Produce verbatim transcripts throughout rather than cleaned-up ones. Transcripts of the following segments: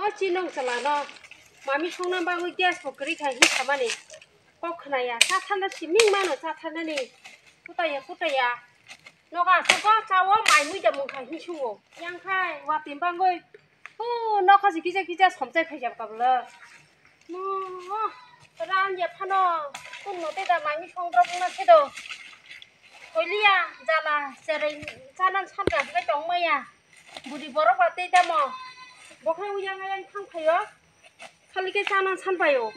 Chinong chalano mami songna bagwi gas bo kwrwi kha hi samani. Kok khnaya, cha tharna siming mano cha tharnani. Kutaya, kutaya. Nogo aswk kok chawo mai mui da mung kha hi sungo. Yang khai watwi bagwi. Hu, nokha se kisa kisa somchai khaijak kabla. Mo, ran ya phano. Kun mo te da mami songdrok na se do. Koiliya, jala, cherai, chanan sanka hwnkhe tongmaya. Budi borok ba tei tamo. Bokhai uyang ayang thang phaio. Khali khe chanan san phaio.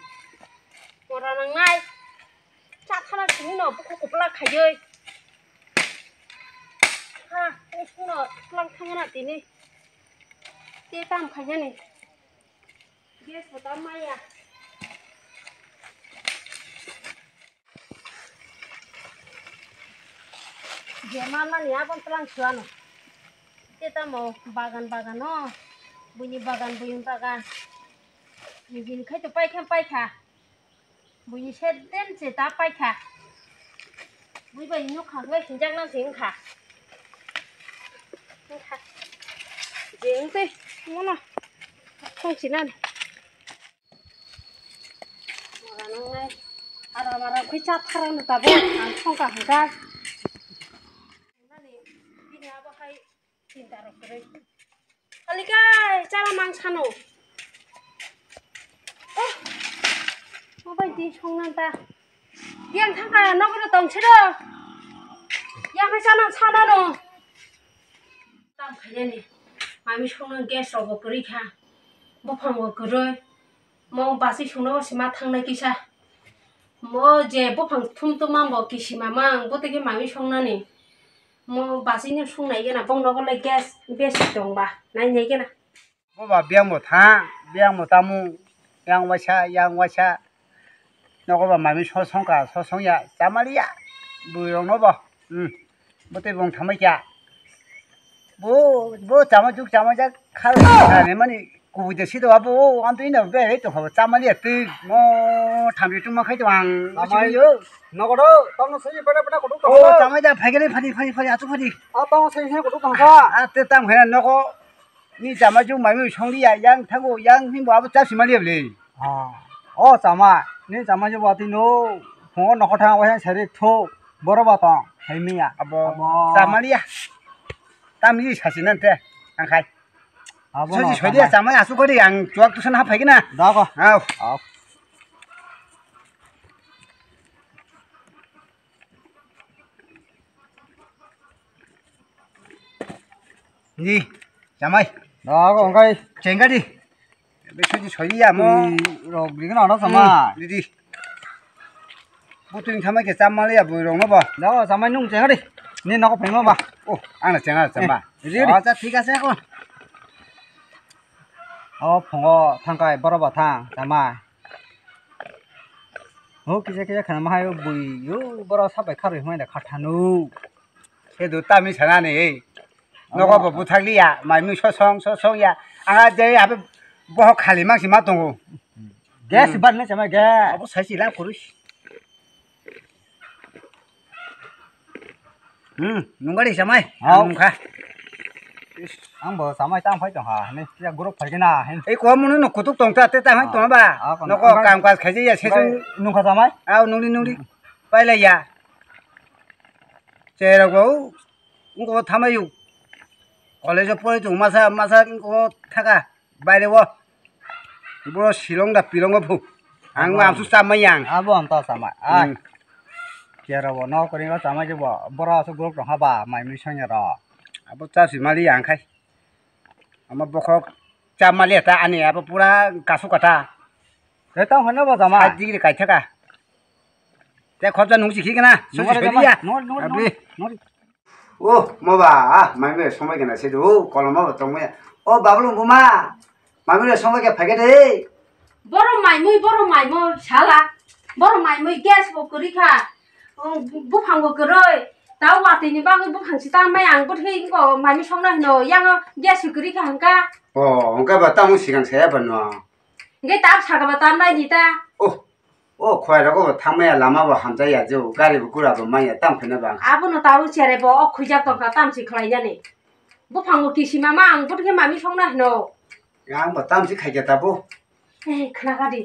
Mora nangnai. Cha thana simi no bukhu kupla khaioi. Ha, usung no tlang thangna tini. Te tam khaiyani. Gas bo tam maya. Je manmani abon tlang suano. Te tamo bagan bagan no. Buini bagan, buini bagan. Ni bini khai to paikha, paikha. Buini sedem se ta paikha. Bui bai no kha, bai sinjak nang sing kha. Kha. Jeng te, ngono. Khong sinan. Mora nangnai. Aram aram khe cha tharang no tabo. Ang songka hangka. Nani bini abo hai chinta rok kwrwi. Alikai chala mang sano. Oh. Mo bai di songnan ta. Yang thangka nokno tong siro. Yang khe chala sanano. Tam khaiyani. Mami songno gas rok bo kwrwi kha. Buphang bo kwrwi. Mo basi songno sima thangnai kisa. Mo je buphang thum thum mang bo kisima mang bo tei khe mami songnani. Mo basi no songnai gana bong nogo le gas besi tongba nai nai gana. Bo ba biyang bo tha, biyang bo tamu, yang waisa, yang waisa. Nogo ba mami so songka, so songya, chamaliya. Bui rok no bo. Hmm. Bo tei bong thamai kya. Bo, bo chama juk chama jak khal khani mani kubui de sido abo, o, anto ina be he to habo chama liya twi mo thamri tuma khai to ang. Chama yo. Nogo do, tamo sini pada pada kudu. O, chama ja phai gani phani phani phani achu phani. A tamo sini he kudu tamo sa. A te tam khana nogo. Ni chama juk mami song liya yang thango yang himbo abo chap sima liya le. Ah. O chama, ni chama je wati no, phungo nokho thang waisa sari tho, boro ba tong, hai miya. Abo, abo. Chama liya. Tam ni sasi nan te, ang khai. Abo soji no, soji chama. Chama asu kori ang chuak tusan hap hai kena. Da ko. Au. Au. Ni, chamai. Da ko ang khai. Chengari. Be soji soji ya mo. Twi rok ring na no sama. Hmm, didi. Butui thama ke chama le ya bui rong no ba. Da o chama nung cheng ri. Ni nok phung no ba. Oh, ang na cheng chama. Eh, ri, ri. Acha thik ase kon. O phungo thangkai boro ba thang chama. Ho kisa kisa khana ma hai bui yo boro sabai kharwi hwnwi da khathanu. Khe do tami sana ni. Nogo bo buthak liya, mai mui sosong sosong ya. Anga je abe bohok khali mang si ma tongo. Gas ban ne sama gas. Abo sai si la kurus. Hmm, nungari samai. Hau. Nungkha. Ang bo samai tang phai tong ha, ne ya group phai na hin. Ei ko munu no kutuk tong ta te ta hai tong ba. Ah, ah, noko kam kas khai ya se nungkha samai. Au nungri nungri. Pai la ya. Cherok bo, wngkha o thamai o. College o pori tongo masa, masa wngkha o thaka, baire o. Boro silong da pilong o phu. Ang abo amsu chamai yang. Abo ang ta chamai. Ai. Hmm. Kera bo no kori o chamai je bo. Boro asuk group rok haba, mai mui sanya ro. Abo chasi mali ang khai. Ama bokhok chamali ta ani abo pura kasu kata. Re tang hono bo chamai. Side digri kaithaka. Te khobja nung si khikna, sosi nungore soiya. Nungore, nungore, abri. Nungore, nungore. O, mo ba, ah, mai me somai kena se do, kolom ba tong me. O, bablu buma, mai me somai ke phage de. Boro mai mui, boro mai mo sala. Boro mai mui gas bo kuri kha. O, buphang bo kuroi. Tao watwi ni bagwi buphang si tang mai ang buthe ko mai mi songna hino. Yang gas kuri kha hangka. O, hangka ba tamo sigang saya ba no. Nge tap saka ba tam nai di ta. O, O, khwlai rogo bo thangmaya lama bo hamjaya je, gari bo gura bo manya tam khaina bang. Abono tabuk chere bo o khwijak tongkha tam si khlai jani. Buphango kisima ma ang buthe mami songna hino. Yang ba tam si khai jata bo. Eh, khna kha di.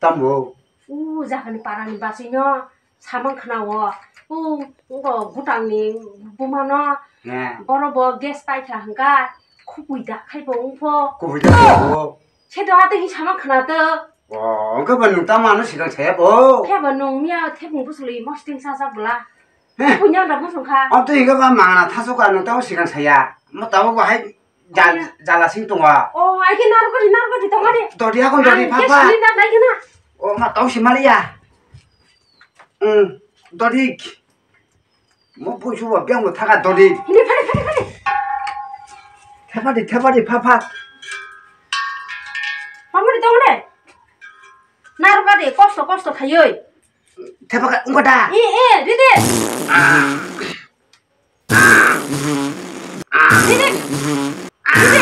Tam bo. U jahani parani basino samang khna o. U ngo gutangni bumano. Ne. Boro bo gas pai kha hangka. Khupui da khai bo ungpho. Khupui da khai bo. Se do ate hi samang khna to. O, hangka ba nung tam ano sikang saya bo. Khe ba nung miya thepung busuli mosting sa sa bula. Heh. Khupui nyang da busung kha. Abto hingka ba mangna thaso ka nung tam sikang saya. Mo tamo bo hai. Jal-, jala sing tongo. Oh, ai khe narwkgadi, narwkgadi tongo de. Dodi hakon dodi, ang papa. Gas cylinder nai khe na. Oh, ma tong si maliya. Hmm, dodi. Mo pusu ba biang mo thaka dodi. Hini phari, phari, phari. Thepadi, thepadi, papa. Pamari tongo de. Narwkgadi, kosto, kosto khayoi. Thepaka, ungkha da. Eh, eh, didi. Didi. Didi.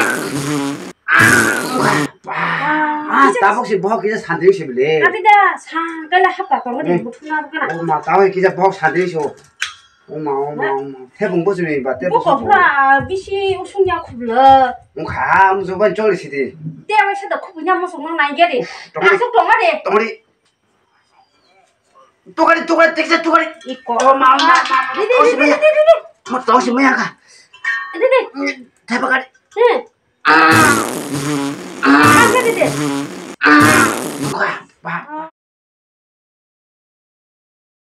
Ah, tabuk si bohok kisa sandri si bile. Tapi da, sa, kala hapa tongo di, hmm, buthuna kana. Oh ma, tahu kisa bohok sandri so. Oh ma, oh ma, oh ma. Thepung bo sini ba, thepung bo sini. Bisi usung ya khubla. Ungkha, musuban choli sidi. Te awai sa da khubnya musung nang nai gede. Tongri. Asuk tongo de. Tongri. Tukari, tukari, teksa tukari. Iko. Oh, ma, ma, ma, ma, didi, tong si didi, maya. Didi, didi, didi. Ma, tong si maya ka. Didi. Thepakari.